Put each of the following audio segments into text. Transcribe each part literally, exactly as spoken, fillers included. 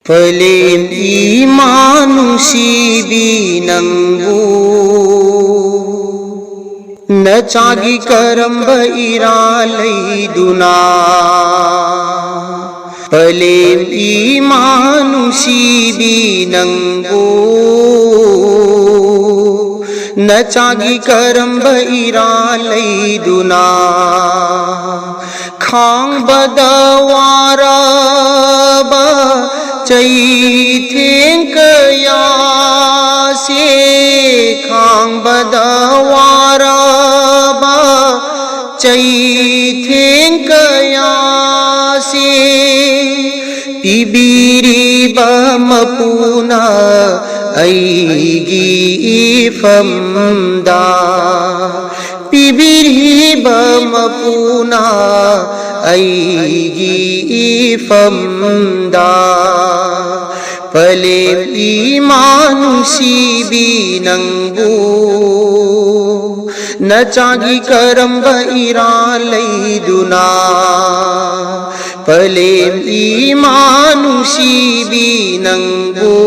ꯄꯂꯦꯝ ꯏꯃꯥ ꯅꯨꯡꯁꯤꯕꯤ ꯅꯪꯕꯨ, ꯅꯆꯥꯒꯤ ꯀꯔꯝꯕ ꯏꯔꯥꯜ ꯂꯩꯗꯨꯅ? ꯄꯂꯦꯝ ꯏꯃꯥ ꯅꯨꯡꯁꯤꯕꯤ ꯅꯪꯕꯨ, ꯅꯆꯥꯒꯤ ꯀꯔꯝꯕ ꯏꯔꯥꯜ ꯂꯩꯗꯨꯅ? ꯈꯥꯡꯕꯗ ꯋꯥꯔꯕ ꯆꯩꯊꯦꯡ ꯀꯌꯥꯁꯦ, ꯈꯥꯡꯕꯗ ꯋꯥꯔꯕ ꯆꯩꯊꯦꯡ ꯀꯌꯥꯁꯦ, ꯄꯤꯕꯤꯔꯤꯕ ꯃꯄꯨꯅ ꯑꯩꯒꯤ ꯏꯐꯝꯗ, ꯄꯤꯕꯤꯔꯤꯕ ꯃꯄꯨꯅ ꯑꯩꯒꯤ ꯏꯐꯝꯗ꯫ ꯄꯂꯦꯝ ꯏꯃꯥ ꯅꯨꯡꯁꯤꯕꯤ ꯅꯪꯕꯨ, ꯅꯆꯥꯒꯤ ꯀꯔꯝꯕ ꯏꯔꯥꯜ ꯂꯩꯗꯨꯅ? ꯄꯂꯦꯝ ꯏꯃꯥ ꯅꯨꯡꯁꯤꯕꯤ ꯅꯪꯕꯨ,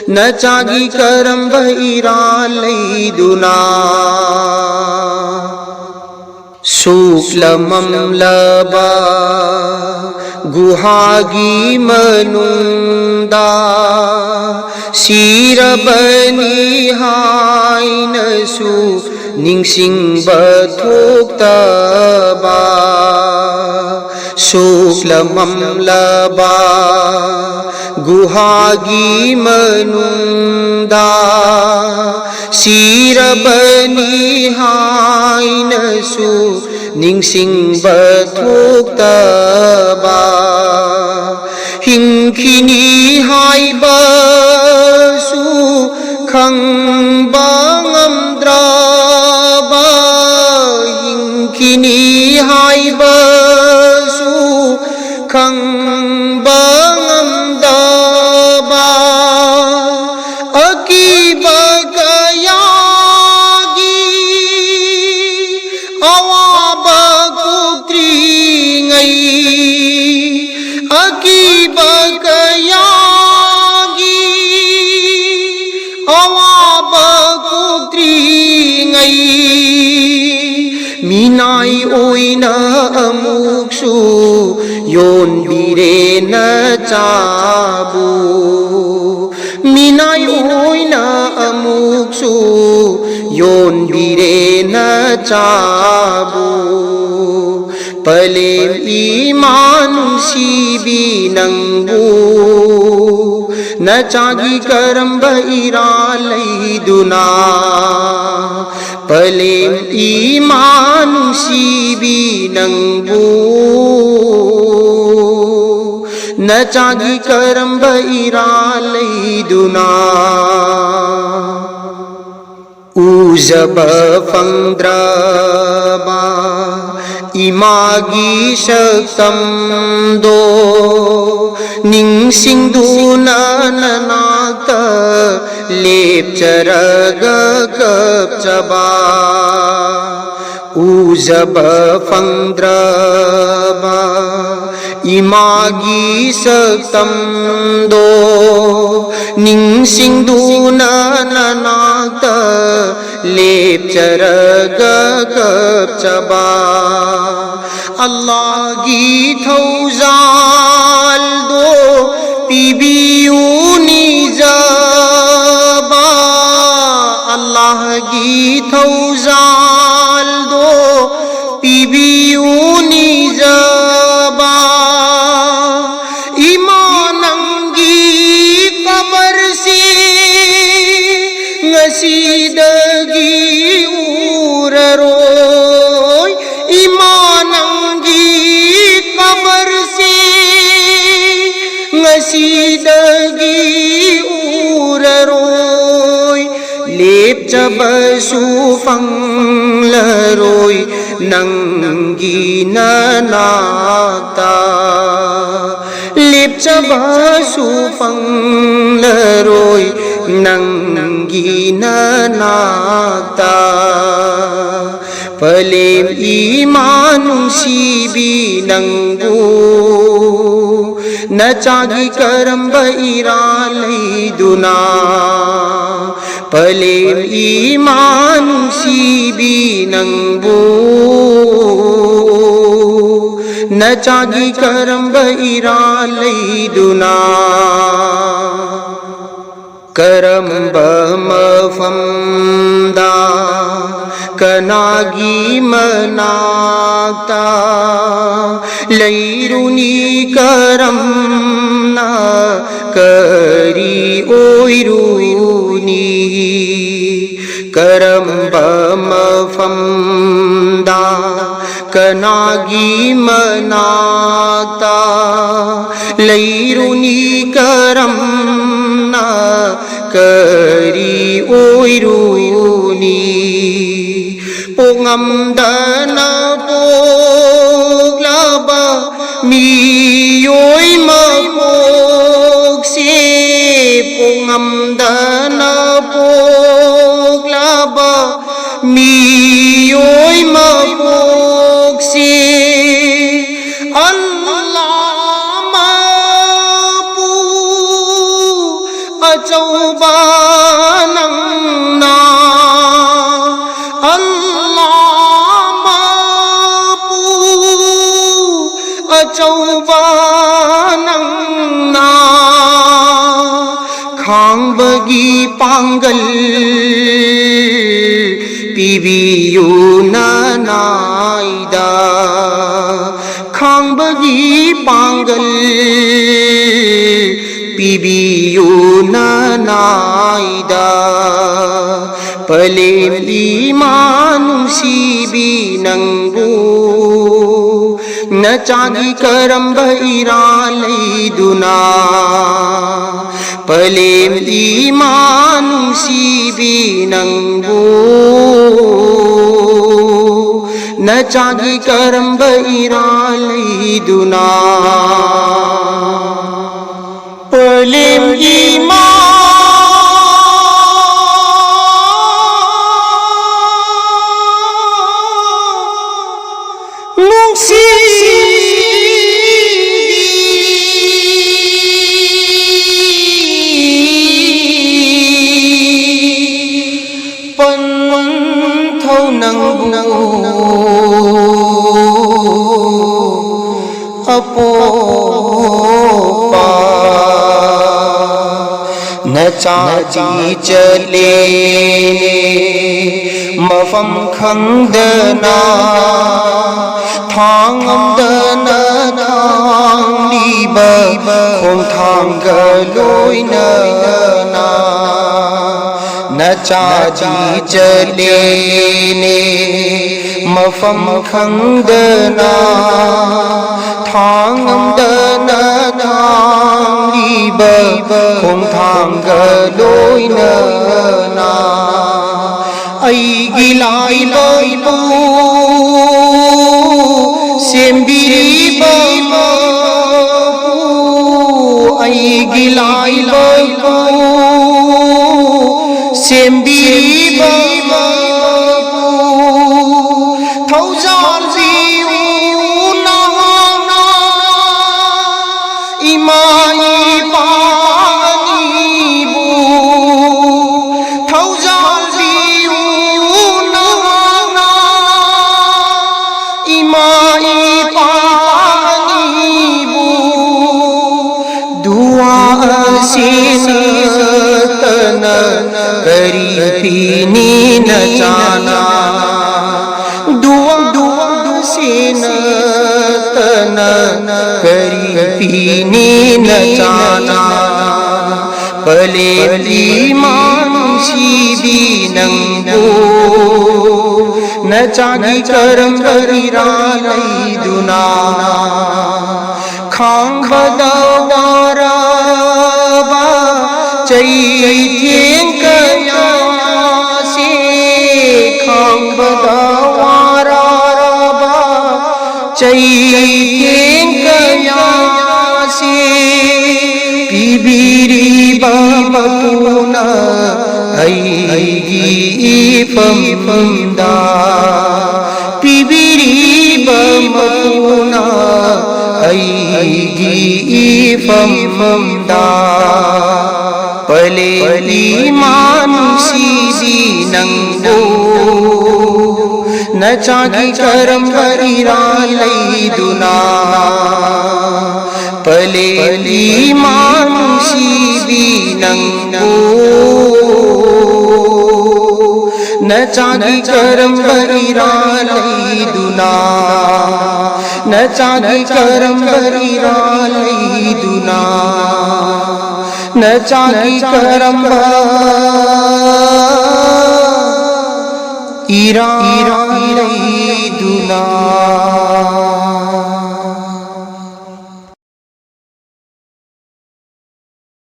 ꯅꯆꯥꯒꯤ ꯀꯔꯝꯕ ꯏꯔꯥꯜ ꯂꯩꯗꯨꯅ? ꯁꯨꯛꯂꯝꯂꯕ ꯒꯨꯍꯥꯒꯤ ꯃꯅꯨꯡꯗ ꯁꯤꯔꯕꯅꯤ ꯍꯥꯏꯅꯁꯨ ꯅꯤꯡꯁꯤꯡꯕ ꯊꯣꯛꯇꯕ, ꯁꯨꯛꯂꯝꯂꯕ ꯒꯨꯍꯥꯒꯤ ꯃꯅꯨꯡꯗ ꯁꯤꯔꯕꯅꯤ ꯍꯥꯏꯅꯁꯨ ꯅꯤꯡꯁꯤꯡꯕ ꯊꯣꯛꯇꯕ, ꯍꯤꯡꯈꯤꯅꯤ ꯍꯥꯏꯕꯁꯨ ꯈꯪꯕ ꯉꯝꯗ꯭ꯔꯕ, ꯍꯤꯡꯈꯤꯅꯤ ꯍꯥꯏꯕꯁꯨ ꯈꯪꯕ ꯉꯝꯗꯕ, ꯑꯀꯤꯕ ꯀꯌꯥꯒꯤ ꯑꯋꯥꯕ ꯀꯣꯛꯇ꯭ꯔꯤꯉꯩ, ꯃꯤꯅꯥꯏ ꯑꯣꯏꯅ ꯑꯃꯨꯛꯁꯨ ꯌꯣꯟꯕꯤꯔꯦ ꯅꯆꯥꯕꯨ꯫ ꯃꯤꯅꯥꯏ ꯑꯣꯏꯅ ꯑꯃꯨꯛꯁꯨ ꯌꯣꯟꯕꯤꯔꯦ ꯅꯆꯥꯕꯨ꯫ ꯄꯂꯦꯝ ꯏꯃꯥ ꯅꯨꯡꯁꯤꯕꯤ ꯅꯪꯕꯨ ꯅꯆꯥꯒꯤ ꯀꯔꯝꯕ ꯏꯔꯥ ꯂꯩꯗꯨꯅ ꯄꯂꯦꯝ ꯏꯃꯥ ꯅꯨꯡꯁꯤꯕꯤ ꯅꯪꯕꯨ ꯅꯆꯥꯒꯤ ꯀꯔꯝꯕ ꯏꯔꯥ ꯂꯩꯗꯨꯅ ꯎꯖꯕ ꯐꯪꯗ꯭ꯔꯕ ꯏꯃꯥꯒꯤ ꯁꯛꯇꯝꯗꯣ ꯅꯤꯡꯁꯤꯡꯗꯨꯅ ꯅꯅꯥꯛꯇ ꯂꯦꯞꯆꯔꯒ ꯀꯞꯆꯕ꯫ ꯎꯖꯕ ꯐꯪꯗ꯭ꯔꯕ ꯏꯃꯥꯒꯤ ꯁꯛꯇꯝꯗꯣ ꯅꯤꯡꯁꯤꯡꯗꯨꯅ ꯅꯅꯥꯛꯇ ꯂꯦꯞꯆꯔꯒ ꯀꯞꯆꯕ꯫ ꯑꯜꯂꯥꯍꯒꯤ ꯊꯧꯖꯥꯜꯗꯣ ꯄꯤꯕꯤꯌꯨ ꯅꯤꯖꯕ꯫ ꯑꯜꯂꯥꯍꯒꯤ ꯊꯧꯖꯥꯜꯗꯣ ꯄꯤꯕꯤꯌꯨ ꯅꯤꯖꯕ꯫ ꯏꯃꯥ ꯅꯪꯒꯤ ꯀꯕꯔꯁꯤ ꯉꯁꯤꯗꯒꯤ ꯎꯔꯔꯣꯏ꯫ ꯏꯃꯥ ꯅꯪꯒꯤ ꯀꯕꯔꯁꯤ ꯉꯁꯤꯗꯒꯤ ꯎꯔꯔꯣꯏ꯫ ꯂꯦꯞꯆꯕꯁꯨ ꯐꯪꯂꯔꯣꯏ ꯅꯪꯒꯤ ꯅꯅꯥꯛꯇ꯫ ꯂꯦꯞꯆꯕꯁꯨ ꯐꯪꯂꯔꯣꯏ ꯅꯪꯒꯤ ꯅꯅꯥꯛꯇ꯫ ꯄꯂꯦꯝ ꯏꯃꯥ ꯅꯨꯡꯁꯤꯕꯤ ꯅꯪꯕꯨ ꯅꯆꯥꯒꯤ ꯀꯔꯝꯕ ꯏꯔꯥ ꯂꯩꯗꯨꯅ ꯄꯂꯦꯝ ꯏꯃꯥ ꯅꯨꯡꯁꯤꯕꯤ ꯅꯪꯕꯨ ꯅꯆꯥꯒꯤ ꯀꯔꯝꯕ ꯏꯔꯥꯜ ꯂꯩꯗꯨꯅ ꯀꯔꯝꯕ ꯃꯐꯝꯗ ꯀꯅꯥꯒꯤ ꯃꯅꯥꯛꯇ ꯂꯩꯔꯨꯅꯤ ꯀꯔꯝꯅ ꯀꯔꯤ ꯑꯣꯏꯔꯨꯅꯤ ꯀꯔꯝꯕ ꯃꯐꯝꯗ ꯀꯅꯥꯒꯤ ꯃꯅꯥꯛꯇ ꯂꯩꯔꯨꯅꯤ ꯀꯔꯝꯅ ꯀꯔꯤ ꯑꯣꯏꯔꯨꯅꯤ ꯄꯣꯛꯉꯝꯗꯅ ꯄꯣꯛꯂꯕ ꯃꯤꯑꯣꯏ ꯃꯄꯣꯛꯁꯦ ꯄꯣꯛꯉꯝꯗꯅ ꯄꯣꯛꯂꯕ ꯃꯤꯑꯣꯏ ꯃꯄꯣꯛꯁꯦ ꯑꯜꯂꯥ ꯃꯄꯨ ꯑꯆꯧꯕ ꯅꯪꯅ ꯑꯜꯂꯥ ꯃꯄꯨ ꯑꯆꯧꯕ ꯅꯪꯅ ꯈꯥꯡꯕꯒꯤ ꯄꯥꯡꯒꯜ ꯄꯤꯕꯤꯌꯨ ꯅꯅꯥꯏꯗ ꯈꯥꯡꯕꯒꯤ ꯄꯥꯡꯒꯜ ꯄꯤꯕꯤꯌꯨ ꯅꯅꯥꯏꯗ ꯄꯂꯦꯝ ꯏꯃꯥ ꯅꯨꯡꯁꯤꯕꯤ ꯅꯪꯕꯨ ꯅꯆꯥꯒꯤ ꯀꯔꯝꯕ ꯏꯔꯥꯜ ꯂꯩꯗꯨꯅ ꯄꯂꯦꯝ ꯏꯃꯥ ꯅꯨꯡꯁꯤꯕꯤ ꯅꯪꯕꯨ ꯅꯆꯥꯒꯤ ꯀꯔꯝꯕ ꯏꯔꯥꯜ ꯂꯩꯗꯨꯅ ꯄꯂꯦꯝ ꯏꯃꯥ ꯅꯨꯡꯁꯤꯕꯤ ꯅꯪ ꯑꯄꯣꯛꯄ꯫ ꯅꯆꯥꯗꯤ ꯆꯠꯂꯦꯅꯦ ꯃꯐꯝ ꯈꯪꯗꯅ, ꯊꯥꯡ ꯑꯝꯗꯅ ꯊꯥꯡꯂꯤꯕ ꯈꯣꯡꯊꯥꯡꯒ ꯂꯣꯏꯅꯅ꯫ ꯅꯆꯥꯗꯤ ꯆꯠꯂꯦꯅꯦ ꯃꯐꯝ ꯈꯪꯗꯅ, ꯊꯥꯡ ꯑꯝꯗꯅ ꯊꯥꯡꯂꯤꯕ ꯈꯣꯡꯊꯥꯡꯒ ꯂꯣꯏꯅꯅ꯫ ꯑꯩꯒꯤ ꯂꯥꯏꯕꯛꯄꯨ ꯁꯦꯝꯕꯤꯔꯤꯕ ꯃꯄꯨ, ꯑꯩꯒꯤ ꯂꯥꯏꯕꯛꯄꯨ ꯁꯦꯝꯕꯤꯔꯤꯕ ꯃꯄꯨ, ꯊꯧꯖꯥꯜꯕꯤꯌꯨ ꯅꯍꯥꯛꯅ ꯏꯃꯥ ꯏꯄꯥ ꯑꯅꯤꯕꯨ꯫ ꯊꯧꯖꯥꯜꯕꯤꯌꯨ ꯅꯍꯥꯛꯅ ꯏꯃꯥ ꯏꯄꯥ ꯑꯅꯤꯕꯨ꯫ ꯗꯨꯋꯥ ꯑꯁꯤ ꯅꯠꯇꯅ ꯀꯔꯤ ꯄꯤꯅꯤ ꯅꯆꯥꯅ? ꯗꯨꯋꯥ, ꯗꯨꯋꯥ ꯑꯁꯤ ꯅꯠꯇꯅ ꯀꯔꯤ ꯄꯤꯅꯤ ꯅꯆꯥꯅ? ꯄꯂꯦꯜ ꯏꯃꯥ ꯅꯨꯡꯁꯤꯕꯤ ꯅꯪꯕꯨ ꯅꯆꯥꯒꯤ ꯀꯔꯝꯕ ꯏꯔꯥ ꯂꯩꯗꯨꯅ ꯈꯥꯡꯕꯗ ꯋꯥꯔꯕ ꯆꯩꯊꯦꯡ ꯀꯌꯥꯁꯦ, ꯈꯥꯡꯕꯗ ꯋꯥꯔꯕ ꯆꯩꯊꯦꯡ ꯀꯌꯥꯁꯦ ꯄꯤꯕꯤꯔꯤꯕ ꯃꯄꯨꯅ ꯑꯩꯒꯤ ꯏꯐꯝꯗ, ꯄꯤꯕꯤꯔꯤꯕ ꯃꯄꯨꯅ ꯑꯩꯒꯤ ꯏꯐꯝꯗ꯫ ꯄꯂꯦꯜ ꯏꯃꯥ ꯅꯨꯡꯁꯤꯕꯤ ꯅꯪꯕꯨ ꯅꯆꯥꯒꯤ ꯀꯔꯝꯕ ꯏꯔꯥꯜ ꯂꯩꯗꯨꯅ ꯄꯂꯦꯝꯒꯤ ꯃꯥꯡꯁꯤꯕꯤ ꯅꯪꯕꯨ? ꯅꯆꯥꯒꯤ ꯀꯔꯝꯕ ꯏꯔꯥꯜ ꯂꯩꯗꯨꯅ, ꯅꯆꯥꯒꯤ ꯀꯔꯝꯕ ꯏꯔꯥꯜ ꯂꯩꯗꯨꯅ, ꯅꯆꯥꯒꯤ ꯀꯔꯝꯕ ꯏꯔꯥꯜ ꯂꯩꯗꯨꯅ?